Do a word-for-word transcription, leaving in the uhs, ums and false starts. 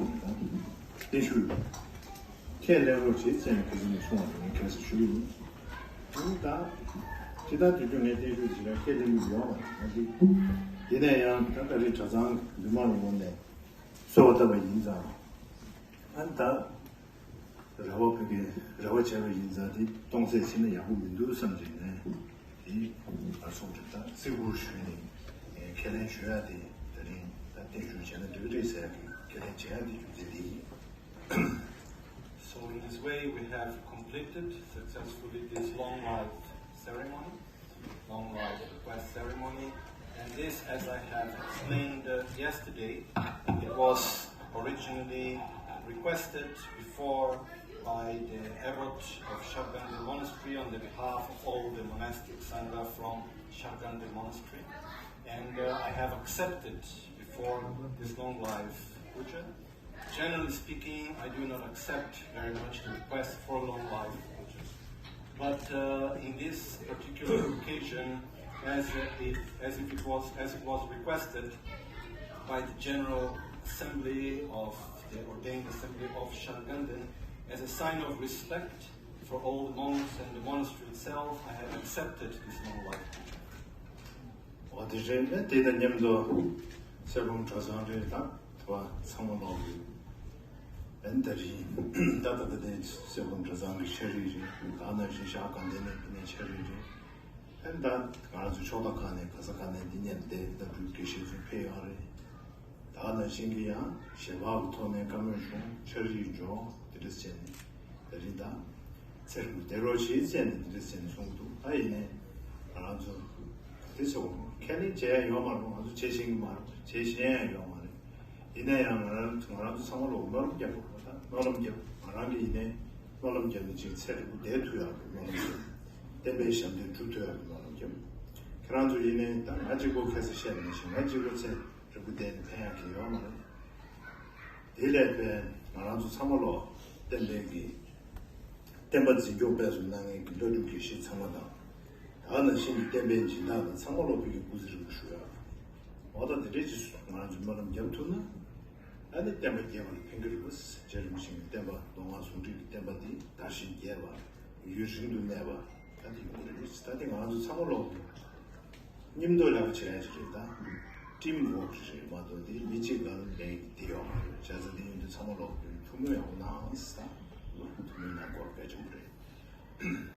བརྟན་བཞུགས་ཁས་ལེན་རོགས་བྱེད་ཟེར་ནས་ཁ་སང་ནས་གསུངས་པ་དེ་ངས་ཁ་སང་ཞུས་ཡིན། ཨ་ནི་ད་ཇི་ལྟར་དུས་རྒྱུན་ངས་བརྟན་བཞུགས་ཇི་ལྟར་ཁས་ལེན་གྱི་ཡོད་པ་ང་ཚོས། དེ་ནས་ཡང་ད་ད་རེས་གྲྭ་ཚང་འདུས་མང་ངོས་ནས་གསོལ་བ་བཏབ་པ་ཡིན་ཙང་། ཨ་ནི་ད་རེ་བ་ཕུལ་གྱི་རེ་བ་བྱས་པ་ཡིན་ཙང་དེ་སྟོང་ཟད་ཕྱིན་ན་ཡག་པོ་མི་འདུག་བསམ་བྱས་ནས། དེ་ང་སོང་དུས་ད་བརྩི་བཀུར་ཞུས་ནས་ཁས་ལེན་ཞུ་ཡ་དེ་དེ་རིང་ད་བརྟན་བཞུགས་བྱས་ན་འགྲིག་གི་རེད་ཟེར་ཡ་གི་ཁས་ལེན་བྱས་ཡ་དེ་རྒྱུ་མཚན་དེ་ཡིན། So in this way, we have completed successfully this long life ceremony, long life request ceremony. And this, as I have explained uh, yesterday, it was originally requested before by the abbot of Shargande Monastery on the behalf of all the monastic sangha from Shargande Monastery. And uh, I have accepted before this long life puja. Generally speaking, I do not accept very much the request for long life. But uh, in this particular occasion, as it, as if it was as it was requested by the General Assembly of the Ordained Assembly of Sharganden, as a sign of respect for all the monks and the monastery itself, I have accepted this long life. འོ་དེ་རེད། ཨ་དེ་དང་མཉམ་དུ་གསེར་སྦོམ་གྲྭ་ཚང་རེད་དང་དེ་བ་ཚང་མ་ལོག་ཡོད། ཨན་ད་རིང་ད་ད་ད་དེ་གསེར་སྦོམ་གྲྭ་ཚང་གི་ཆ་རིགས་རེད། ད་ནང་བཞིན་ཤར་དགའ་ལྡན་ནས་དེ་ནས་ཆ་རིགས་རེད། ཨན་ད་ང་རང་ཚོ་ཕྱོགས་མཐའ་ཁག་ནས་ག་ས་ག་ནས་འདི་ཉིད་དེ་ད་འབྲུག་དགེ་བཤེས་ཚོ་ཕེབས་ཡོང་རེད། ད་ནང་བཞིན་གྱི་ཡང་ཞལ་འབག་གི་ཐོག་ནས་བཀའ་མོལ་བྱུང་། ཆ་རིགས་འཇོག་དེ་འདྲ་བྱས་ནས་ད་རིང་ད་ཚེ་རིང་པོ་བསྡད་རོགས་བྱེད་ཟེར་ནས་འདི་འདྲ་ཟེར་ནས་གསུངས་འདུག་ད་ཡིན་ནའི་ང་རང་ཚོ་དེ་ཚོ་ཁས་ལེན་བྱས་ཡ་ཡོད་མ་རེད། ང་ཚོ་བྱེད་ཤེས་ཀྱི་མ་རེད། བྱེད་ཤེས་ཡ་ཡོད་མ་རེད། ཡིན་ན་ཡང་ང་རང་ང་རང་ཚོ་ཚང་མ་ལོ་སྨོན་ལམ་རྒྱབ་དགོས་པ་དང་། སྨོན་ལམ་རྒྱབ། ང་རང་གི་ཡིན་ནའི་སྨོན་ལམ་རྒྱབ་ནས་ཅིག་ཚེ་རིང་པོ་བསྡད་ཐུབ་ཡག་གི་སྨོན་ལམ་རྒྱབ། བསྟན་པའི་ཞབས་འདེགས་སྒྲུབ་ཐུབ་ཡག་གི་སྨོན་ལམ་རྒྱབ། ཁྱེད་རང་ཚོ་ཡིན་ནའི་ད་ང་གཅིག་པོ་ཁ་སང་བཤད་ནང་བཞིན་ང་གཅིག་པོ་ཚེ་རིང་པོ་བསྡད་ནས་ཕན་ཡག་གི་ཡོད་མ་རེད། དེ་ལས་ཕན་ང་རང་ཚོ་ཚང་མ་ལོ་བསྟན་པའི་གི་བསྟན་པ་འཛིན་སྐྱོང་སྤེལ་གསུམ་གནང་མཁན་གྱི་བླ་སྤྲུལ་དགེ་བཤེས་ཚང་མ་དང་། ད་ནང་བཞིན་གྱི་བསྟན་པའི་སྦྱིན་བདག་དང་ཚང་མ་ལོ་བོད་ཀྱི་སྐུ་ཚེ་རིང་པོ་ཞུ་ཡག་འོ་ད་དེ་འདྲའི་ཅིག་ང་རང་ཚོ་སྨོན་ལམ་རྒྱབ་ཐུབ་ན། ཨ་ནི་བསྟན་པ་རྒྱས་པ་ལ་ཕན་གྱི་རེད་པ། རྗེ་རིན་པོ་ཆེ་གི་བསྟན་པ་མདོ་སྔགས་ཟུང་འབྲེལ་གྱི་བསྟན་པ་འདི་དར་ཞིང་རྒྱས་པ། ཡུན་རིང་དུ་གནས་པ། ད་དེ་ཡོང་གི་རེད། ད་དེ་ང་རང་ཚོ་ཚང་མ་ལོ་མཉམ་དུ་ལས་ཀ་བྱེད་ཡ་ཅིག་རེད། ད་ཊིམ་ཝོག་ཅིག་རེད་མ་གཏོགས་དེ་མི་གཅིག་ལ་ལས་དེ་ཡོད་མ་རེད། བྱས་ཙང་དེ་ཡིན་དུས་ཚང་མ་ལོ་ཐུགས་སྨོན་ཡག་པོ་གནང་ཟེར། ད་ཐུགས་སྨོན་གནང་དགོས་གལ་ཆེན་པོ་རེད།